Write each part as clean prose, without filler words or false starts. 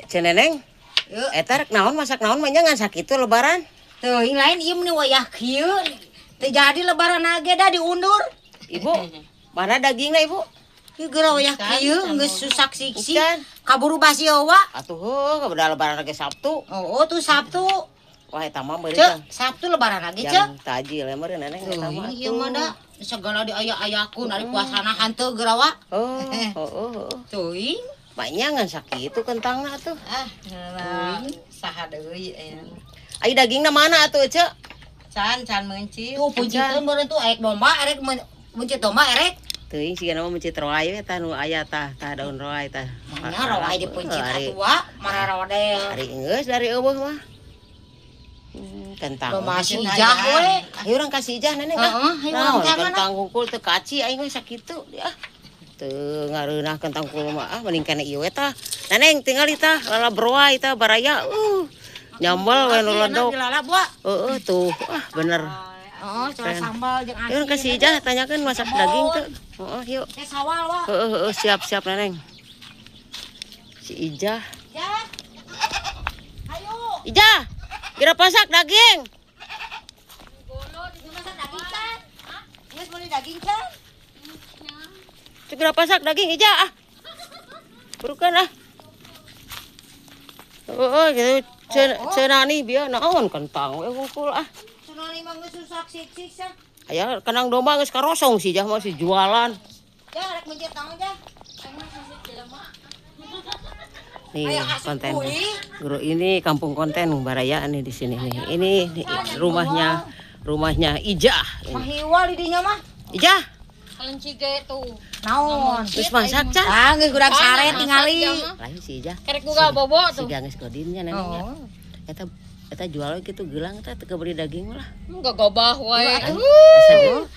Ceneneng. Eta rek naon masak naon mah nya ngan sakitu lebaran. Teuing lain ieu meni wayah kieu. Teu jadi lebaran age da diundur. Ibu, mana dagingna Ibu? Ieu geura wayah kieu geus susak siksi. Bukan. Kaburu basi wa. Atuh heuh, udah lebaran lagi Sabtu. Oh, tuh Sabtu. Wah, eta mah meureun Cek, Sabtu lebaran lagi, Cek. Jang tajil meureun Neneng eta mah. Teuing ieu mah da segala diaya-ayakeun ari puasana hanteu geura wa. Oh, oh, oh. Teuing. Banyak ngan sakitu kentangna atuh. Ah, saha deui aya. Ai dagingna mana atuh, Cek? Can can meuncit. Tuh punciteun meureun tuh aek domba erek meuncit domba erek. Teuing sigana mah meuncit roai we tah nu aya tah, tah daun roai tah. Nya roai dipuncit atuh wa, mararodel. Ari geus dari eueuh mah. Kentang. Domba si Ijah we. Ayo urang ka si Ijah Neneng ah. Heeh, hayu urang ka mana? Kentang hungkul teu kaci aing mah sakitu ah. Teu ngareunah kentang hungkul mah ah mending kene ieu we tah. Neneng tingali tah lalab roai tah baraya. Nyambel we nu ledok. Heeh tuh. Ah bener. Oh, cara sambal jeung asin. Urang ka si Ijah tanyakeun masak daging teu. Heeh, yuk. Teh sawal wa. Heeh, heeh, siap-siap Neneng. Si Ijah. Ijah. Hayu. Ijah. Kira pasak daging. Bolo, masak daging kan? Geus meuli daging kan? Segera pasak daging Ijah ah. Burukan ah. Oh, gitu cenani bieu naon kentang we hungkul ah. Cenani mah geus susak sik-sik sah. Aya kandang domba geus karosong si Ijah mah si jualan. Jah rek mencit naon jah? Nih konten guru ini kampung konten baraya nih di sini nih. Ini rumahnya rumahnya Ijah. Mahiwal di dinya mah. Ijah. Kelinci ge tuh. Naon? Geus masak can. Ah geus kurang sare tingali. Lain si Ijah. Kerek buka bobo tuh. Si geus godinnya neneknya. Eta eta jual we kitu geulang eta teu beli daging mah lah. Enggak gobah wae.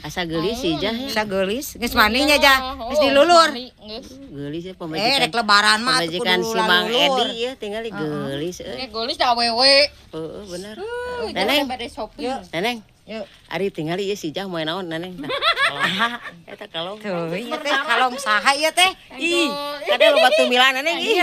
Asa geulis si Ijah ya. Asa geulis. Geus maninya Jah. Geus dilulur. Geulis ya pamajikan. Rek lebaran mah atuh pamajikan si Mang Edi ya tinggali geulis euy. Geulis da awewe. Heeh bener. Neneng. Neneng. Yuk. Ari tingali ieu si Ijah moe naon Neneng tah. Eta kalong. Tuh, ieu teh kalong saha ieu teh? Ih, kade loba tumilan Neneng ih.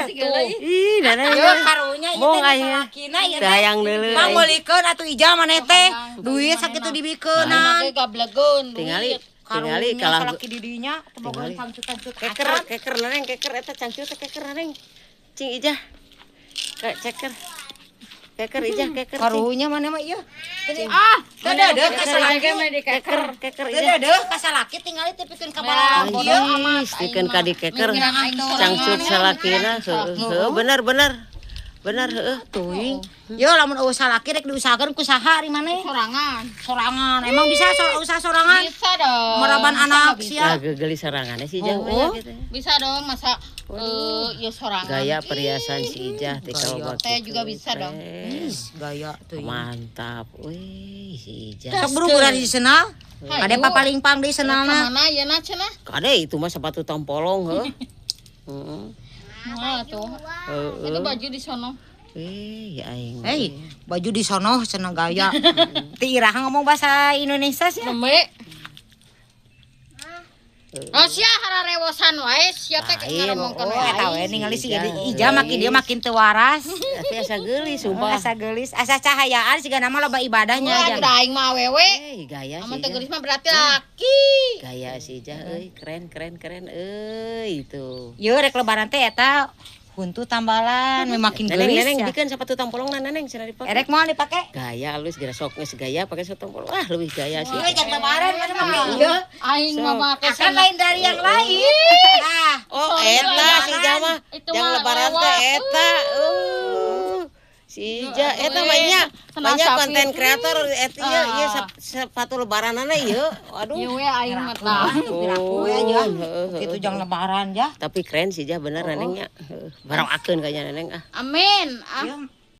Ih, Neneng. Yeuh karunya ieu teh salakina ieu teh. Hayang deuleu. Pangmeulikeun atuh Ijah maneh teh. Duit sakitu dibikeunan. Gablegeun. Tingali tingali kalah salaki di dinya tebogohan cangcut-cangcut. Keker, keker Neneng, keker eta cangcut keker Neneng. Cing Ijah. Ceker. Keker Ijah keker. Karunya mana mah ieu? Ah, teu deudeuh ka salaki. Keker, keker Teu Ijah. deudeuh ka salaki tingali teh pikeun ka balalang kieu. Pikeun ka di keker. Cangcut salakina heueuh bener bener. Bener heueuh. Teuing. Yo lamun eueuh salaki rek diusahakeun ku saha ari maneh? Sorangan. Sorangan. Emang bisa usaha sorangan? Bisa dong. Meraban anak sia. Nah, geulis soranganna si Ijah mah gitu. Bisa dong masa ya sorangan. Gaya perhiasan si Ijah teh kalau teh juga bisa dong. Gaya tuh. Mantap. Wih, si Ijah. Sok buru-buru di senal. Kade papalingpang deui senalna. Mana yeuna cenah? Kade itu mah sepatu tampolong heuh. Heeh. Wah tuh. Itu baju di sono. Eh, ya aing. Hei, baju di sono cenah gaya. Teu iraha ngomong bahasa Indonesia sih. Nembe. Oh sia hararewosan wae sia teh ngaromongkeun wae. Eta we ningali si Ijah makin dia makin teu waras. Tapi asa geulis sumpah. Asa geulis, asa cahayaan siga nama loba ibadahnya aja. Wah, aing mah awewe. Eh, gaya sih. Amun teu geulis mah berarti laki. Gaya si Ijah euy, keren keren keren euy itu. Yeuh rek lebaran teh eta huntu tambalan makin geulis. Neneng bikeun sepatu tampolongna Neneng cenah dipake. Erek moal dipake. Gaya alus geura sok geus gaya pake sepatu tampolong. Wah, leuwih gaya sih. Ieu jang lebaran mana make ieu. Aing mah make akan lain dari yang lain. Nah, oh eta si Ijah mah jang lebaran teh eta. Si Ijah eta banyak banyak konten kreator eta ieu ieu sepatu lebaranana ieu. Aduh. Ieu we aing mah tah. Piraku we aja. Kitu jang lebaran ja. Tapi keren si Ijah bener Nenengnya. Baroakeun kayaknya Neneng ah. Amin. Ah.